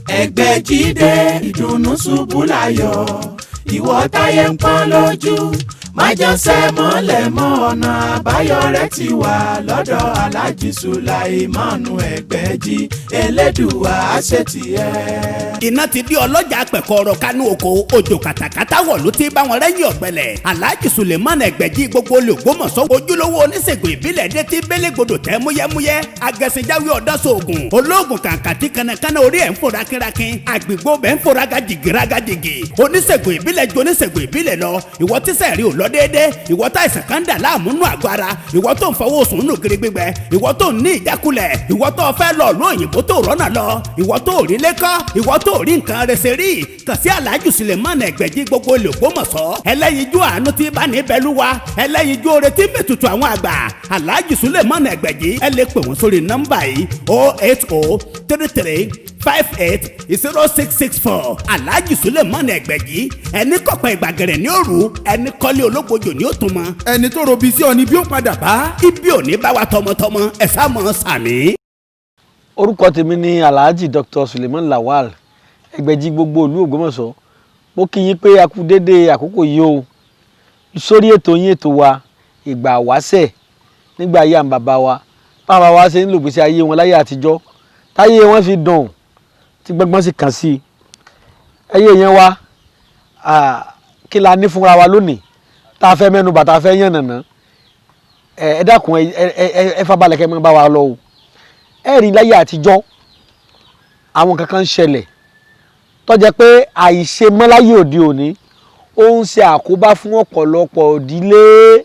Ẹgbẹ́jídé ìdùnnú ṣubú láyọ̀, ìwọ táyé ń pọ́n lójú, májànsẹ́ mọ́lẹ̀ mọ́, ọ̀nà àbáyọ rẹ̀ ti wà lọ́dọ̀ Aláàjì Sùláìmánu Ẹgbẹ́jí. Elédùwà àṣetìẹ́. Iná ti di ọlọ́jà pẹ̀kọ́rọ̀ kánú oko, òjò kàtàkàtà wọ̀ ló ti bá wọn rẹ́yìn ọ̀gbẹ́lẹ̀. Alhaji Suleiman Ẹgbẹ̀jì gbogbo olùgbòmọ̀sọ́, ojúlówó oníṣègùn ìbílẹ̀ dé tí bélégbodò tẹ́ múyẹ́múyẹ́, agẹ̀sìnjáwé ọ̀dọ́sọ̀ọ̀gùn olóògùn kàǹkàtì, kànnàkànnà orí ẹ̀ ń fò rákínrákín, àgbègbè bẹ́ẹ̀ ń fò rágàjìgì rágàjìgì. Oníṣègùn ìbílẹ̀ ju oníṣègùn ìbílẹ̀ lọ. Ìwọ tíṣẹ̀ rí ò lọ déédé, ìwọ tá ìsàn kan dà láàmú nù àgọ́ ara, ìwọ tó ń fọwọ́ sùn nù gírí gbígbẹ, ìwọ tó ń ní ìjákulẹ̀, ìwọ tó fẹ́ lọ lóyìnbó tó rọ́nà lọ, ìwọ tó rí lẹ́kọ́, ìwọ tó rí nǹkan rẹsẹ̀ rí, kàn sí Alhaji Suleiman Ẹgbẹ̀jì gbogbo olùgbòmọ̀sọ́, ẹlẹ́yinjú àánú tí bá ní bẹ́lúwa, ẹlẹ́yinjú oore tí mẹ́tutù àwọn àgbà. Alhaji Suleiman Ẹgbẹ̀jì, ẹ lè pè wọ́n sórí nọ́mbà yìí: 08033580664. Alhaji Suleiman Ẹgbẹ̀jì, ẹni kọ̀pẹ́ ìgbàgẹ̀rẹ̀ ní òru, ẹni kọ́lé ológbojò ní òtún mọ́. Ẹni tó robi sí ọ ni bí ó padà bá. Ibi ò ní bá wa tọmọtọmọ, ẹ sá mọ́ sàmì. Orúkọ tèmi ni Alhaji Dr. Suleiman Lawal Ẹgbẹ̀jì gbogbo ìlú Ògbómọ̀ṣọ́. Mo kí yín pé a kú dédé àkókò yìí o, sórí ètò yín, ètò wa, Ìgbà Wáṣẹ̀, nígbà ayé àwọn bàbá wa, báwọn bàbá wa ṣe ń lò gbèsè ayé wọn láyé àtijọ́, táyé wọn fi dùn, tí gbọ́ngbọ́n sì kàn sí i. Ẹyẹ yẹn wa, kí la ní fúnra wa lónìí tá a fẹ́ mẹ́nu bà, tá a fẹ́ yànnàná? Ẹ dákun, ẹ fábalẹ̀ kẹ́ mọ́ bá wa lọ o. Ẹ rí, láyé àtijọ́, àwọn kankan ń ṣẹlẹ̀ tó jẹ́ pé àìṣe mọ́ láyé òde òní, ó ń ṣe àkóbá fún ọ̀pọ̀lọpọ̀ ìdílé.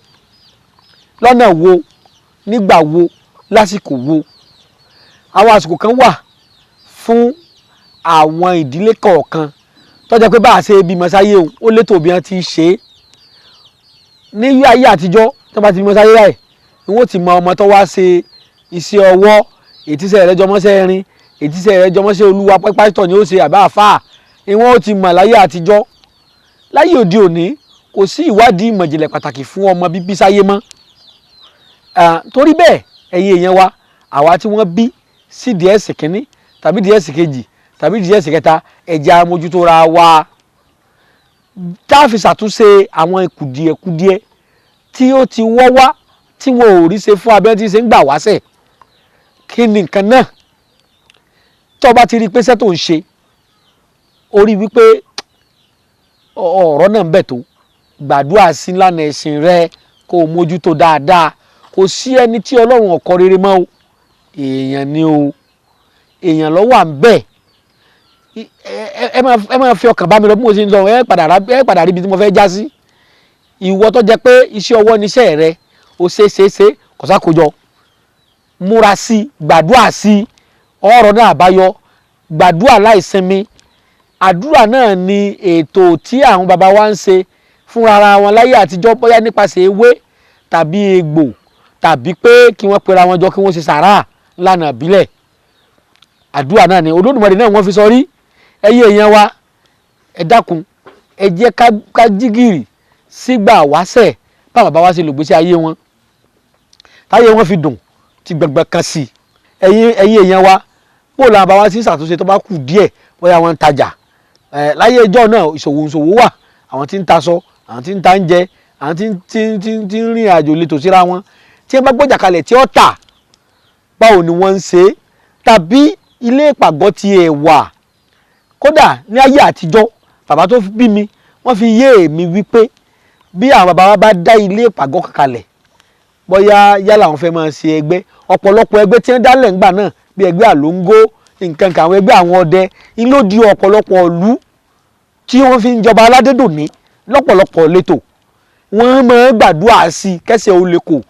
Lọ́nà wo? Nígbà wo? Lásìkò wo? Àwọn àsìkò kan wà fún àwọn ìdílé kọ̀ọ̀kan tó jẹ́ pé bá a ṣe bímọ sáyé o, ó létò bí wọ́n ti ṣe é. Ní ayé àtijọ́, tó bá ti bímọ sáyé láì ni wọ́n ti mọ ọmọ tó wá ṣe iṣẹ́ ọwọ́, ètísẹ́ rẹ̀ jọmọ́sẹ́ rin, ètísẹ́ rẹ̀ jọmọ́sẹ́ olúwa, pásítọ̀ ni ó ṣe àbá àfáà ni wọ́n ti mọ̀ láyé àtijọ́. Láyé òde òní, kò sí ìwádìí ìmọ̀ ìjìnlẹ̀ pàtàkì fún ọmọ bíbí sáyé mọ́. Torí bẹ́ẹ̀, ẹ̀yin èèyàn wa, àwa tí wọ́n bí sí díẹ̀sì kínní tàbí díẹ̀sì kejì tàbí díẹ̀sì kẹta, ẹ̀jẹ̀ amójútó ra wa, tá a fi ṣàtúnṣe àwọn kùdìẹ̀kudiẹ tí ó ti wọ́ wá, tí wọn ò rí ṣe fún abẹ́ tí ṣe ń gbà wáṣẹ̀. Kí ni nǹkan náà? Tó o bá ti rí i pé iṣẹ́ tó ń ṣe, ó rí wípé ọ̀rọ̀ náà ń bẹ̀, tó gbàdúrà sí lánàá, ẹ̀sìn rẹ kó o mójútó dáadáa. Kò sí ẹni tí Ọlọ́run ọkọ rere mọ́ o. Èèyàn ni o, èèyàn ló wà ń bẹ̀. Ẹ máa fi ọkàn bá mi lọ bí mo ṣe ń lọ. Ẹ padà rí ibi tí mo fẹ́ já sí. Ìwọ tó jẹ́ pé iṣẹ́ ọwọ́ níṣẹ́ rẹ, o ṣe ṣe ṣe, kò sákòjọ, múra sí, gbàdúrà sí, ọ̀rọ̀ náà àbáyọ. Gbàdúrà láìsinmi. Àdúrà náà ni ètò tí àwọn baba wa ń ṣe fúnra ara wọn láyé àtijọ́, bóyá nípasẹ̀ ewé tàbí egbò, tàbí pé kí wọ́n pera wọn jọ, kí wọ́n ṣe sàrà lánàá ìbílẹ̀. Àdúrà náà ni Olódùmarè náà wọ́n fi sọ rí. Ẹyẹ èèyàn wa, ẹ dákun, ẹ jẹ́ ká jígìrì sígbà wáṣẹ̀, bá bàbá wa ṣe lògbèsè ayé wọn, táyé wọn fi dùn, tí gbẹngbẹ kan sí. Ẹ̀yin èèyàn wa, bó làwọn bàbá wa ṣe ń ṣàtúnṣe tó bá kù díẹ̀? Bóyá wọn ń tajà ẹ láyé ìjọ náà, ìṣòwò ìṣòwò wà, àwọn tí ń taṣọ, àwọn tí ń ta oúnjẹ, àwọn tí ń rìn àjò letò síra wọn. Tí wọ́n bá gbọ́jà kalẹ̀ tí ó tà, báwo ni wọ́n ń ṣe é? Tàbí ilé ìpàgọ́ ti ẹ̀ wà? Kódà ní ayé àtijọ́, bàbá tó bí mi, wọ́n fi yé èmi wípé bí àwọn bàbá wa bá dá ilé ìpàgọ́ kalẹ̀, bóyá yálà wọn fẹ́ máa ṣe ẹgbẹ́, ọ̀pọ̀lọpọ̀ ẹgbẹ́ tí wọ́n dálẹ̀ ńgbà náà, bí ẹgbẹ́ àlóńgó nǹkan kan, àwọn ẹgbẹ́ àwọn ọdẹ ń ló di ọ̀pọ̀lọpọ̀ ìlú tí wọ́n fi ń jọba aládé dòní lọ́pọ̀lọpọ̀ létò. Wọ́n máa ń gbàdúrà sí kẹsẹ̀ ó lè kò.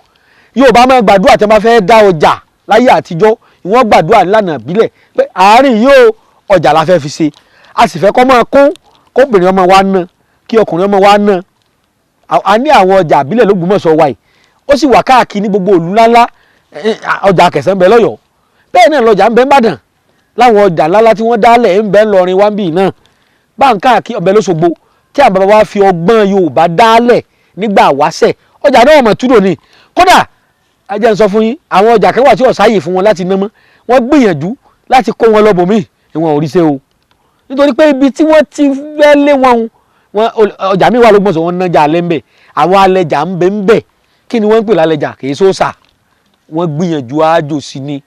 Yorùbá máa ń gbàdúrà tí wọ́n bá fẹ́ dá ọjà láyé àtijọ́. Wọ́n gbàdúrà nílànà ìbílẹ̀ pé àárín yóò ọjà la fẹ́ fi ṣe, a sì fẹ́ kọ́ máa kún, kóbìnrin ọmọ wa ná, kí ọkùnrin ọmọ wa ná. A ní àwọn ọjà ìbílẹ̀ l'Ógbómọ̀ṣọ́ wa yìí, ó sì wà káàkiri ní gbogbo ìlú ńláńlá. Ọjà Akẹ̀sán ń bẹ lọ́yọ̀ọ́, bẹ́ẹ̀ náà lọ́jà ń bẹ n'Ìbàdàn, láwọn ọjà ńláńlá tí wọ́n dálẹ̀ ń bẹ ńlọrin wá ń bì náà, bá ń káàkiri ọbẹ̀ lọ́sọ̀gbọ̀ tí àwọn bàbá wa fi ọgbọ́n Yorùbá dálẹ̀ nígbà wáṣẹ̀. Ọjà náà mọ̀ túdò ni. Kódà, ẹ jẹ́ n sọ fún yín, àwọn ọjà kan wà tí ò sáàyè fún wọn láti ná mọ́. Wọ́n gbìyànjú láti kó wọn lọ́bòmíì, ìwọ̀n ò rí ṣe o. Nítorí pé ibi tí wọ́n ti fẹ́ lé wọn, wọn ọjà mi wà lÓgbómọ̀ṣọ́, wọn nájà alẹ́ ń bẹ̀, àwọn alẹ́jà ń bẹ ń bẹ̀. Kí ni wọ́n ń pè lálẹ́jà? Kì í sóòsà, wọ́n gbìyànjú àjò sí ni.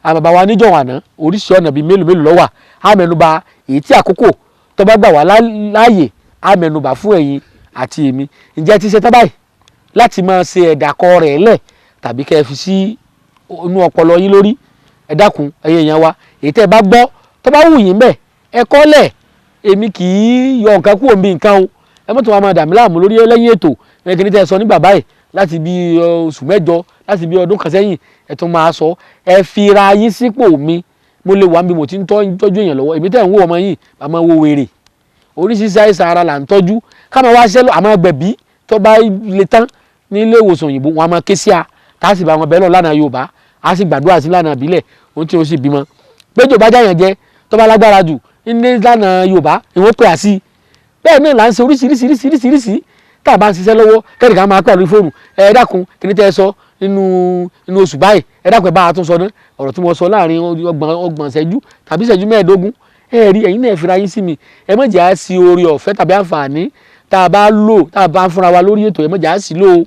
Àwọn bàbá wa níjọ̀wọ̀n àná, oríṣi ọ̀nà bíi mélòó mélòó ló wà. Á mẹ́nuba èyí tí àkókò tó bá gbà wá láàyè, á mẹ́nuba fún ẹ̀yin àti èmi. Ǹjẹ́ ti ṣe tán báyìí láti máa ṣe ẹ̀dàkọ rẹ̀ lẹ̀, tàbí kẹ́ ẹ fi sí inú ọpọlọ yín lórí? Ẹ dákun, ẹ̀yin èèyàn wa, èyí tẹ́ ẹ bá gbọ́ tó bá wù yín bẹ́ẹ̀, ẹ kọ́ lẹ̀. Èmi kì í yọ nǹkan kúrò níbi nǹkan o. Ẹ mọ́tò wa máa dà mí láàmú lórí lẹ́yìn ètò ẹ. Kí ni tẹ́ ẹ sọ nígbà báyìí láti bí oṣù 8, láti bí ọdún kan sẹ́yìn, ẹ tún máa sọ. Ẹ fi ra yín sípò mi. Mo lè wà níbi mo ti ń tọ́jú èèyàn lọ́wọ́. Èmi tẹ́ ń wò, ọmọ yìí àmọ́ wo wèrè, oríṣiríṣi àìsàn ara là ń tọ́jú. Ká máa wá ṣiṣẹ́ lọ, àmọ́ gbẹ̀bí tó bá le tán ní ilé ìwòsàn òyìnbó, wọn a máa ké sí a, tá a sì bá wọn bẹ́ẹ̀ lọ lánàá Yorùbá, a sì gbàdúrà sí lánàá ìbílẹ̀, ohun tí ó sì bímọ péjọ bá jáyàn jẹ tó bá lágbára jù ní lánàá Yorùbá, ìwọ́n pè á sí. Bẹ́ẹ̀ náà là ń ṣe oríṣiríṣiríṣiríṣi. Tá a bá ń ṣiṣẹ́ lọ́wọ́, kẹ́nìkan máa pè lórí fóònù: "Ẹ dákun, kí ni tẹ́ ẹ sọ nínú oṣù báyìí? Ẹ dákun, ẹ bá a tún sọ ná ọ̀rọ̀ tí mo sọ láàrin 30 ìṣẹ́jú tàbí ìṣẹ́jú 15." Ẹ rí, ẹ̀yin náà fira yín sí mi. Ẹ má jẹ́ á sí oore ọ̀fẹ́ tàbí àǹfààní tá a bá lò, tá a bá ń fúnra wa lórí ètò, ẹ má jẹ́ á sí lò ó.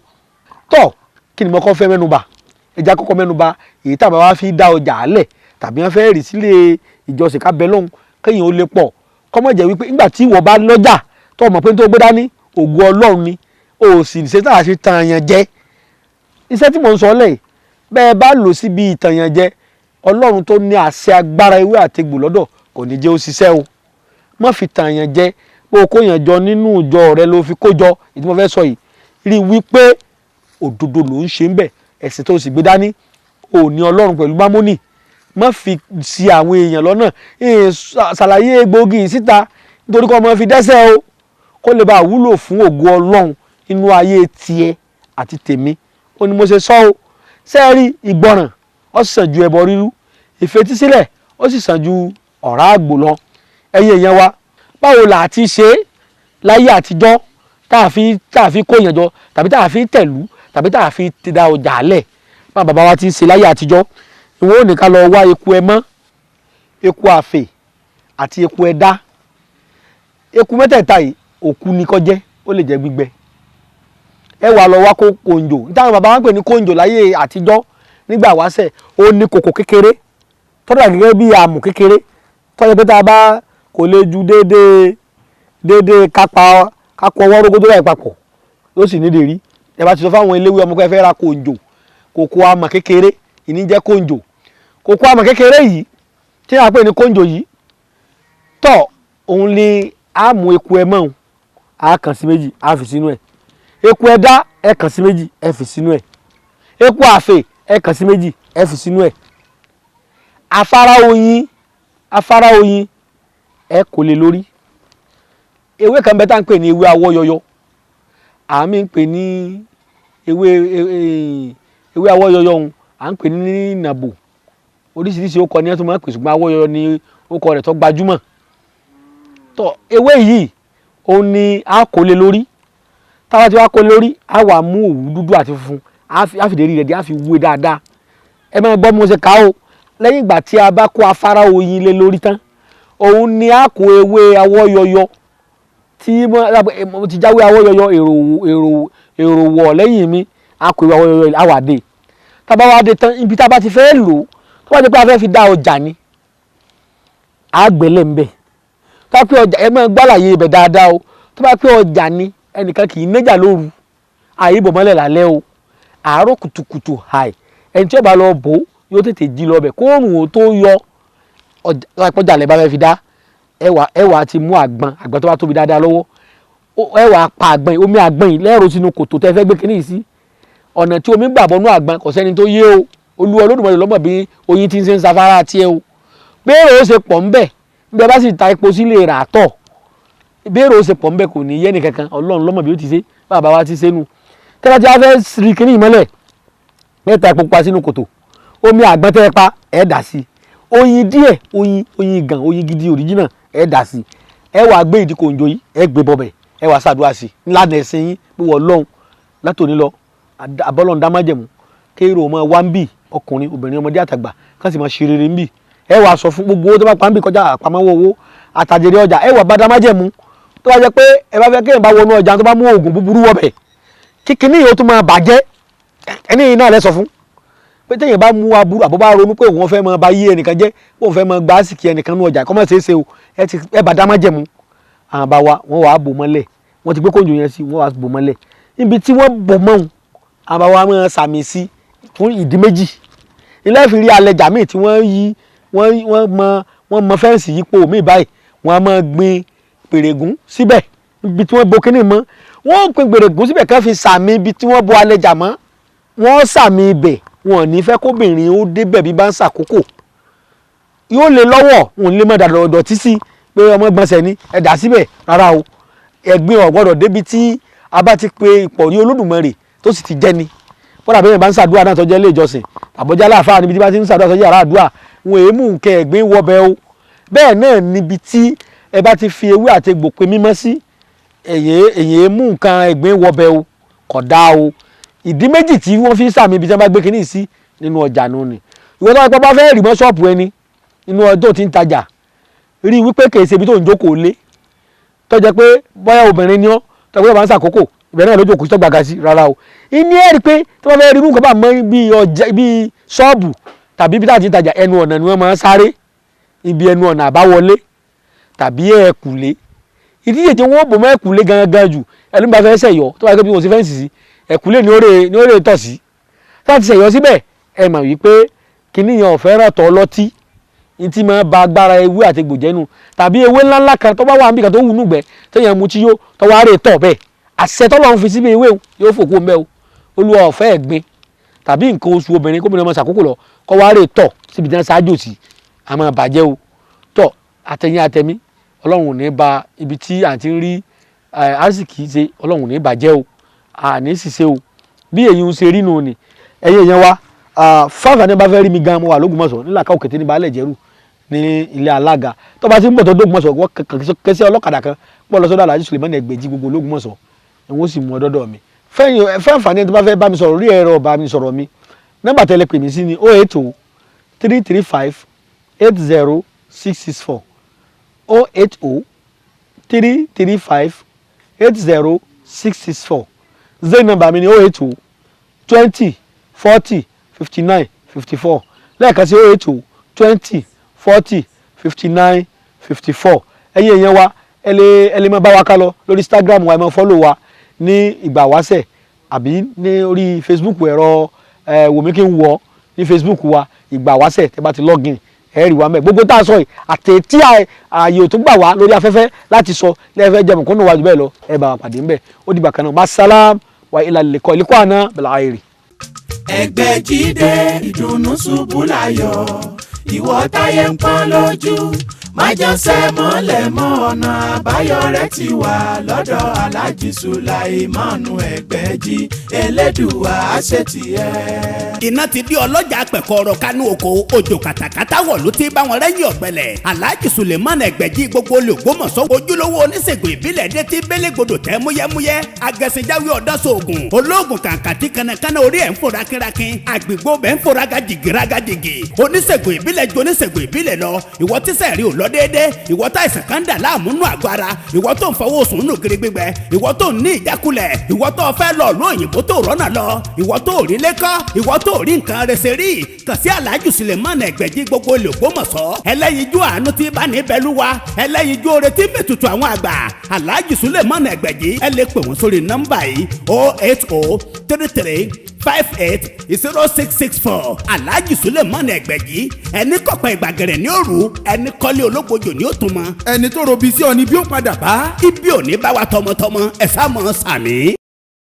Tọ́, kí ni mo kọ́ fẹ́ mẹ́nuba? Ẹ jẹ́ kọ́kọ́ mẹ́nuba èyí tá a bá wá fi dá ọjà álẹ̀, tàbí wọ́n fẹ́ rì sílé ìjọsìn, ká bẹ lọ́hùn kéèyàn ó lè pọ̀. Kọ́mọ̀ jẹ́ wípé nígbà tí ìwọ bá lọ́jà tó mọ̀ pé tó gbé dání ògo Ọlọ́run ni, o sì ṣe tá a ṣe tàn yàn jẹ. Iṣẹ́ tí mò ń sọ lẹ́yìn bẹ́ẹ̀ bá lò síbi ìtàn yàn jẹ, Ọlọ́run tó ní àṣẹ agbára ewé àtegbò lọ́dọ̀ kò ní jẹ́ ó ṣiṣẹ́ o. Má fi tàn yàn jẹ. Bó o kó yàn jọ nínú ìjọ rẹ ló fi kó jọ. Ìdí mo fẹ́ sọ yìí, rí i wípé òdodo ló ń ṣe ń bẹ̀. Ẹ̀sìn tó sì gbé dání ò ní Ọlọ́run pẹ̀lú mámónì. Má fi sí àwọn èèyàn lọ́nà. Ṣàlàyé egbòogi yìí síta nítorí kọ́ ọmọ fi dẹ́sẹ̀ o, kó lè bá wúlò fún ògo Ọlọ́run inú ayé tiẹ̀ àti tèmi. Ó ní mo ṣe sọ o. Ṣé ẹ rí, ìgbọràn ó sàn ju ẹbọ rírú, ìfetísílẹ̀ ó sì sàn ju ọ̀rá àgbò lọ. Ẹ̀yin èèyàn wa, báwo là á ti ṣe é láyé àtijọ́ tá a fi kó èèyàn jọ, tàbí tá a fi tẹ̀lú, tàbí tá a fi da ọjà lẹ̀, bá bàbá wa ti ṣe láyé àtijọ́? Ìwọ ò ní ká lọ wá eku ẹmọ́, eku àfè àti eku ẹ̀dá. Eku mẹ́tẹ̀ẹ̀ta yìí, òkú ni kó jẹ́, ó lè jẹ́ gbígbẹ. Ẹ wà lọ wá kó kòǹjò. Táwọn bàbá wa ń pè ní kòǹjò láyé àtijọ́ nígbà wáṣẹ̀, ó ní kòkò kékeré tọ́jà gẹ́gẹ́ bí àmù kékeré, tọ́jà pé tá a bá kò lè ju déédéé déédéé kápá kákó ọwọ́ rógódó láì papọ̀, yóò sì nídìí rí. Ẹ bá ti sọ fáwọn eléwé ọmọ pé ẹ fẹ́ ra kòǹjò, kòkò àmọ̀ kékeré ìní jẹ́ kòǹjò. Kòkò àmọ̀ kékeré yìí tí a pè ní kòǹjò yìí tọ̀, òun ni a mú. Eku ẹ mọ́, a kàn sí méjì, a fi sínú ẹ̀. Eku ẹ̀dá, ẹ kàn sí méjì, ẹ fi sínú ẹ̀. Eku àfè, ẹ kàn sí méjì, ẹ fi sínú ẹ̀. Afárá oyin, afárá oyin, ẹ kò lè lórí. Ewé kan bẹ tá à ń pè ní ewé awọ́yọyọ, àmì ń pè ní ewé ewé awọ́yọyọ ọ̀hún, à ń pè ní nàbò. Oríṣiríṣi ó kọ ní ẹ tó máa ń pè, ṣùgbọ́n awọ́yọyọ ni ó kọ rẹ̀ tó gbajúmọ̀. Tọ, ewé yìí, òun ni a kò lè lórí. Táwa tí wàá kó lórí, a wà mú òwú dúdú àti funfun, a fi dèrí rẹ̀ dé, a fi wé dáadáa. Ẹ máa gbọ́ bí mo ṣe kà á o. Lẹ́yìn ìgbà tí a bá kó afárá oyin lé lórí tán, òun ni a kó ewé awọ́yọyọ tí mo ti jáwé awọ́yọyọ èrò èrò èrò wọ̀ lẹ́yìn mi. A kó ewé awọ́yọyọ, a wà dé. Tá a bá wá dé tán, ibi tá a bá ti fẹ́ lò ó, tó bá jẹ́ pé a fẹ́ fi dá ọjà ni, a gbẹ́lẹ̀ ń bẹ̀. Tó bá pé ọjà, ẹ máa gbàlàyé ibẹ̀ dáadáa o. Tó bá pé ọjà ni, ẹnìkan kì í nájà lóru, àyíbọ̀ mọ́lẹ̀ lálẹ́ o. Àárọ̀ kùtùkùtù hàì, ẹni tí ó bá lọ bò ó yóò tètè jí lọ bẹ̀ kóòrùn ó tó yọ. Ọjà lẹ́ bá fẹ́ fi dá, ẹ wà ti mú àgbọn, àgbọn tó bá tóbi dáadáa lọ́wọ́, ẹ wà pa àgbọn yìí. Omi àgbọn yìí lẹ́rọ sínú kòtò tẹ́ fẹ́ gbé kínní yìí sí. Ọ̀nà tí omi gbà bọ́nú àgbọn, kò sẹ́ni tó yé o. Olúwa Olódùmarè lọ́mọ bí oyin ti ń ṣe ń safara tiẹ̀ o. Béèrè ó ṣe pọ̀ ńbẹ̀ bí ẹ bá sì ta epo sílé rà tọ̀, béèrè ó ṣe pọ̀ ńbẹ̀, kò ní yé nìkankan. Ọlọ́run lọ́mọ bí ó ti ṣe. Bàbá wa ti ṣe nu. Tẹ́lá tí a fẹ́ rí kínní ìmọ́lẹ̀ mẹ́ta, epo pupa sínú kòtò, omi àgbọn tẹ́ ẹ pa, ẹ dà sí oyin díẹ̀, oyin, oyin gan, oyin gidi original, ẹ dà sí. Ẹ wàá gbé ìdí kòǹjò yìí, ẹ gbé bọbẹ̀, ẹ wàá ṣàdúrà sí ńlá ẹ̀sìn yín bí wọ́n lọ́hùn látòní lọ. Àbọ́lọ́hún dámájẹ̀mú kéèrò ọmọ wa ń bì, ọkùnrin, obìnrin, ọmọdé àtàgbà, kán sì máa ṣe rere ń bì. Ẹ wàá sọ fún gbogbo owó tó bá pa ń bì kọjá àpamọ́wọ́ owó. Àtàjèrè ọjà ẹ wà bá dá májẹ̀mú. Tó bá jẹ́ pé ẹ bá fẹ́ kéèyàn bá wọnú ọjà tó bá mú oògùn búburú wọbẹ̀, kíkiní yìí ó tún máa bàjẹ́. Ẹni yìí náà lẹ sọ fún pé téèyàn bá mú aburú àbó bá ronú pé òun fẹ́ máa ba yí ẹnìkan jẹ́, òun fẹ́ máa gba àsìkí ẹnìkan nú ọjà, kọ́mọ̀ ṣeé ṣe o. Ẹ ti ẹ bá dá májẹ̀mú. Àwọn bá wa wọ́n wàá bò mọ́lẹ̀, wọ́n ti gbé kóńjò yẹn sí, wọ́n wàá bò mọ́lẹ̀ níbi tí wọ́n bò mọ́ òun. Àwọn bá wa máa sàmì sí fún ìdí méjì. Ilé ìfìrí alẹ́jà míì tí wọ́n yí, wọ́n mọ fẹ́ǹsì yípo míì báyìí, wọ́n á máa gbin pèrègún síbẹ̀ ibi tí wọ́n bo kíní mọ́. Wọ́n gbin pèrègún síbẹ̀ kán fi sàmì ibi tí wọ́n bo alẹ́jà mọ́. Wọ́n sàmì ibẹ̀, wọn ò ní fẹ́ kóbìnrin ó débẹ̀ bí bá ń ṣàkókò, yóò lè lọ́wọ́ wọn ò lè mọ̀ dàdọ̀ dọ̀tí sí pé ọmọ gbọ̀nsẹ̀ ni ẹ dà síbẹ̀ rárá o. Ẹ̀gbin ò gbọ́dọ̀ débi tí a bá ti pe ìpọ̀rí Olódùmarè tó sì ti jẹ́ ni. Kódà bí èèyàn bá ń ṣàdúrà náà tó jẹ́ ilé ìjọsìn àbọ̀já láàfáà, níbi tí bá ti ń ṣàdúrà tó jẹ́ yàrá àdúrà, wọn èémú nǹkan ẹ̀gbin wọbẹ̀ o. Bẹ́ẹ̀ náà níbi tí ẹ bá ti fi ewé àti egbò pe mímọ́ sí, èyí mú nǹkan ẹ̀gbin wọbẹ̀ o, kò dáa o. Ìdí méjì tí wọ́n fi ń sàmì ibi tí wọ́n bá gbé kinní sí nínú ọjà nù ni. Ìwọ tó bá fẹ́ rì mọ́ ṣọ́ọ̀bù ẹni inú ọjọ́ tí ń tajà, rí i wípé kèé ṣe ibi tó ń jókòó lé, tó jẹ́ pé bóyá obìnrin ni ọ́, tó jẹ́ pé bá ń ṣàkókò ibẹ̀ náà lójókòó sí tó gbàgà sí rárá o. Ìní ẹ̀ rí i pé tí wọ́n fẹ́ rí irú nǹkan bá mọ́ bí ọjà bí ṣọ́ọ̀bù tàbí ibi tá a ti ń tajà, ẹnu ọ̀nà ni wọ́n máa ń sáré, ibi ẹnu ọ̀nà àbáwọlé tàbí ẹ̀kùlé. Ìdíje tí wọ́n bò mọ́ ẹ̀kùlé gangan jù, ẹni bá fẹ́ ṣẹ̀yọ́ tó bá yẹ kó bí wọ́n ṣe fẹ́ǹsì sí ẹ̀kùlé ni ó rè tọ̀ sí, tó bá ti ṣẹ̀yọ́ síbẹ̀, ẹ mọ̀ wípé kíní yẹn ò fẹ́ràn tọ́ lọ́tí ní tí máa ba agbára ewé àti egbò jẹ́nu, tàbí ewé ńláńlá kan tó bá wà níbi kan tó wù nùgbẹ́ téèyàn mu tí yó tó wá rè tọ̀ bẹ́ẹ̀, àṣẹ tọ́lọ́run fi síbi ewé yóò fòkú mbẹ́ o. Olúwa ọ̀fẹ́ ẹ̀gbin tàbí nǹkan oṣù obìnrin, kóbìnrin ọmọ ṣàkókò lọ kọ́ wá rè tọ̀ síbi tí wọ́n ṣáájú sí, a máa bàjẹ́ o. Tọ̀ àtẹ̀yìn àtẹ̀mí, Ọlọ́run ò ní ba ibi tí à ń ti rí àrísìkí ṣe, Ọlọ́run ò ní bàjẹ́ o, àní ṣiṣẹ́ o. Bí èyí ń ṣe rí nù ni. Ẹ̀yin èèyàn wa, fáfà ní bá fẹ́ rí mi gan, mo wà l'Ógbómọ̀ṣọ́ nílàkà Òkété ní Baálẹ̀ Jẹ́rù ní ilé alága. Tó bá ti ń bọ̀ tó d'Ógbómọ̀ṣọ́, wọ́n kẹsí ọlọ́kadà kan pọ̀ lọ sọ́dọ̀ Alhaji Sulemani Ẹgbẹ̀jì gbogbo l'Ógbómọ̀ṣọ́ ni wọ́n sì mú ọ dọ́dọ̀ mi. Fẹ́ǹfààní tó bá fẹ́ bá mi sọ̀rọ̀ rí ẹ̀rọ bá mi sọ̀rọ̀ mi, nọ́mbà tẹ́lẹ̀ pè mí sí ni 080 335 80 664, 080 335 80 664. Zain nọ́mbà mi ni 080 20 40 59 54. Lẹ́ẹ̀kan sí, 080 20 40 59 54. Ẹ̀yin èèyàn wa, ẹ lè máa bá wa ká lọ lórí Instagram wa, ẹ máa follow wa ní Ìgbà Wáṣẹ̀, àbí ní orí Facebook, ẹ̀rọ ẹ wòmí kí n wọ̀ ní Facebook wa, Ìgbà Wáṣẹ̀. Tẹ́ bá ti login, ẹ rí wa mẹ́. Gbogbo tá a sọ yìí àti tí ààyè tó gbà wá lórí afẹ́fẹ́ láti sọ lẹ́ẹ̀fẹ́ jẹun kó nù wájú bẹ́ẹ̀ lọ, ẹ bá wa pàdé ńbẹ̀. Ó dìgbà kan náà, masalam wa ilà lẹ́kọ̀ọ́ ìlẹ́kọ̀ọ́ àná bẹ̀rẹ̀ àìrì. Ẹgbẹ́jídé ìdùnnú ṣubú láyọ̀, ìwọ táyé ń pọ́n lójú, májọsẹ́ mọ́lẹ̀ mọ́, ọ̀nà àbáyọ rẹ̀ ti wà lọ́dọ̀ Aláàjì Sùláìmánu Ẹgbẹ́jí. Elédùwà àṣetìẹ́. Iná ti di ọlọ́jà pẹ̀kọ́rọ̀ kánú oko, òjò kàtàkàtà wọ̀ ló ti bá wọn rẹ́yìn ọ̀gbẹ́lẹ̀. Alhaji Suleiman Ẹgbẹ̀jì gbogbo olùgbòmọ̀sọ́, ojúlówó oníṣègùn ìbílẹ̀ dé tí bélégbodò tẹ́ múyẹ́múyẹ́, agẹ̀sìnjáwé ọ̀dọ́sọ̀ọ̀gùn olóògùn kàǹkàtì kanakana, orí ẹ̀ ń fò rákínrákín, àgbègbè bẹ́ẹ̀ ń fò rágàjìgì rágàjìgì. Oníṣègùn ìbílẹ̀ ju oníṣègùn ìbílẹ̀ lọ. Ìwọ tíṣẹ̀ rí ò lọ déédé, ìwọ tá ìsàn kan dà láàmú nù àgọ́ ara, ìwọ tó ń fọwọ́ sùn nù gírí gbígbẹ, ìwọ tó ń ní ìjákulẹ̀, ìwọ tó fẹ́ lọ lóyìnbó tó rọ́nà lọ, ìwọ tó rí lẹ́kọ́, ìwọ tó rí nǹkan rẹsẹ̀ rí, kàn sí Alhaji Suleiman Ẹgbẹ̀jì gbogbo olùgbòmọ̀sọ́, ẹlẹ́yinjú àánú tí bá ní bẹ́lúwa, ẹlẹ́yinjú oore tí mẹ́tutù àwọn àgbà. Alhaji Suleiman Ẹgbẹ̀jì, ẹ lè pè wọ́n sórí nọ́mbà yìí: 08033580664. Alhaji Suleiman Ẹgbẹ̀jì, ẹni kọ̀pẹ́ ìgbàgẹ̀rẹ̀ ní òru, ẹni kọ́lé ológbojò ní òtún mọ́. Ẹni tó robi sí ọ ni bí ó padà bá. Ibi ò ní bá wa tọmọtọmọ, ẹ sá mọ́ sàmì.